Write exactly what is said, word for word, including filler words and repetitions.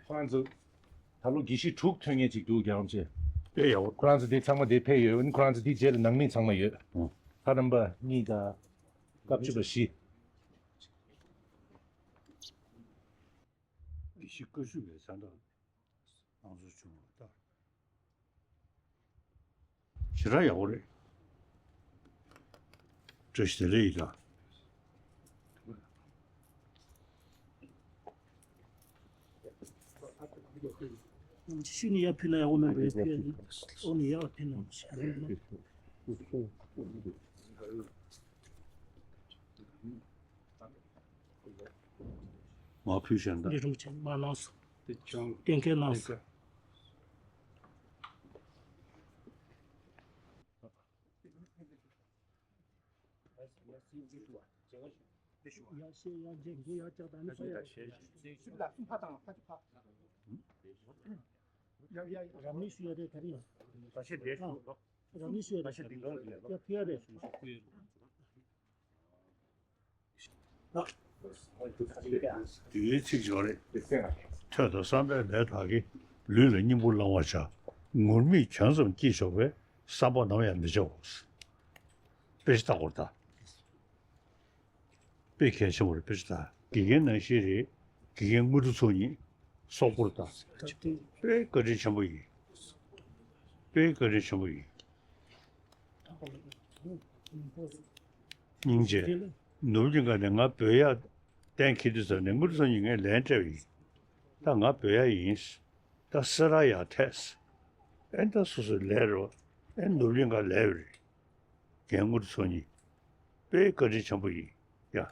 ཁོ་རང་ཚོ་ད་ལོ་དགེ་བཤེས་དྲུག་ཐོན་མཁན་ཅིག་འདུག་རྒྱལ་བ་རིན་པོ་ཆེ། དཔེ་ཡག་པོ། ཁོ་རང་ཚོ་དེ་ཚང་མ་དེ་ཕེབས་ཡོད། ཁོ་རང་ཚོ་དེའི་རྗེས་ལ་ནང་མི་ཚང་མ་ཡོད། ཨོ། ལྷ་རམས་པ་གཉིས་དང་། སྐབས་བཅུ་པ་བཞི། དགེ་བཤེས་བཀའ་བཞུགས་པའི་ས་འདྲ་ང་ཚོ་བྱུང་བ་ལྟར། ཞེ་དྲག་ཡག་པོ་རེད། བཀྲ་ཤིས་བདེ་ལེགས་ཡིན་ད། ཤུ་ནི་ཡར་ཕུལ་ན་ཡག་པོ་མེད་པས་ཕུལ་ཡ་ཡིན། ཨོ་ནི་ཡར་ཕུལ་ན། མ་ཕུལ་ཤག་ད། འདི་རུམ་ཆེན་མ་གནང་སོང་། དེ་ཅང་གཏན་འཁེལ་གནང་སོང་། ཡ་ཤེས་ཡ་འཇིགས་འདི་ཡ་ལྕགས་དང་ནི་ས་ཡ། རབ་གནས་ཞུ་ཡ་རེད་ད་རིང་། རབ་གནས་ཞུ་ཡ་རེད། ཡ་ཕུལ་ཡ་རེད། བདུད་ཚིག་སྦྱོར་རེད། ཐོས་དང་བསམ་པས་ལས་དག་གིས། ལུས་ལ་སྙིང་པོ་བླང་བར་བྱ། ངུར་སྨྲིག་གྱོན་ཙམ་སྐྱེས་ཆོག་པས། བསམ་པ་ནམ་ཡང་མི་བྱའོ། དཔེ་ཆ་ལྟ་དགོས་རེད་ད། དཔེ་གལ་ཆེན་པོ་རེད། དཔེ་ཆ་ལྟ། དགེ་རྒན་ནང་བཞིན་རེད། དགེ་རྒན་དངོས་གྲུབ་ཚོགས་གཉིས། སོག་པོ་རེད་ད། དཔེ་བཀའ་དྲིན་ཆེན་པོ་ཡིན། དཔེ་བཀའ་དྲིན་ཆེན་པོ་ཡིན། སྙིང་རྗེ། ནོར་བུ་གླིང་ག་ནས་ང་བོད་ཡག་གཏན་འཁེལ་དུས་ཙམ་ནས་དངོས་གྲུབ་ཚོགས་གཉིས་ངས་ལན་སྤྲད་པ་ཡིན། ད་ང་བོད་ཡག་ཡིན། ད་སེ་ར་ཡག་ཐད། ཨེ་ད་སོ་སོའི་ལས་རོ། ཨེ་ནོར་བུ་གླིང་ག་ལས་རེད། རྒན་དངོས་གྲུབ་ཚོགས་གཉིས། དཔེ་བཀའ་དྲིན་ཆེན་པོ་ཡིན་ཡ།